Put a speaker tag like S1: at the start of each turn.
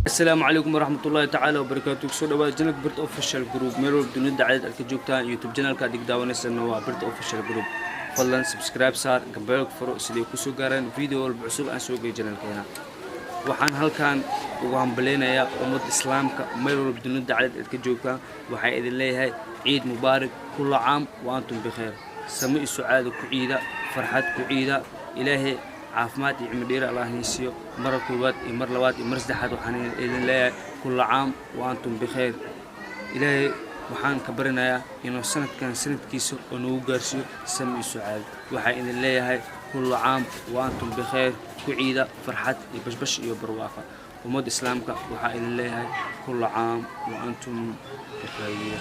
S1: Asalaamu calaykum waraxmatullaahi tacaala wabarakaatu. Kusoo dhawaada channelka Birta Official Group. Meel walba dunida cadeed aad ka joogtaan, YouTube channelka aad dig daawanaysana waa Birta Official Group. Fadlan subscribe saar, gambeelka furo siday kusoo gaaraan video walba cusub aan soo gey channelkeena. Waxaan halkan ugu hambaleynayaa ummadda Islaamka meel walba dunida cadeed aad ka joogtaan. Waxaa idin leeyahay ciid mubaarak, kulla caam wa antum bikheer. Samo iyo sucaada ku ciida, farxad ku ciida. Ilaahay caafimaad iyo cimri dheer Allah idin siiyo. Mar koowaad iyo mar labaad iyo mar saddexaad waxaan idin leeyahay kulla caam wa antum bikheer. Ilaahay waxaan ka barinayaa inuu sanadkan sanadkiisa oo nagu gaarsiiyo samo iyo sucaado. Waxaan idin leeyahay kulla caam wa antum bikheer. Ku ciida farxad iyo bashbash iyo barwaaqa. Ummadda Islaamka waxaa idin leeyahay kulla caam wa antum bikhayr.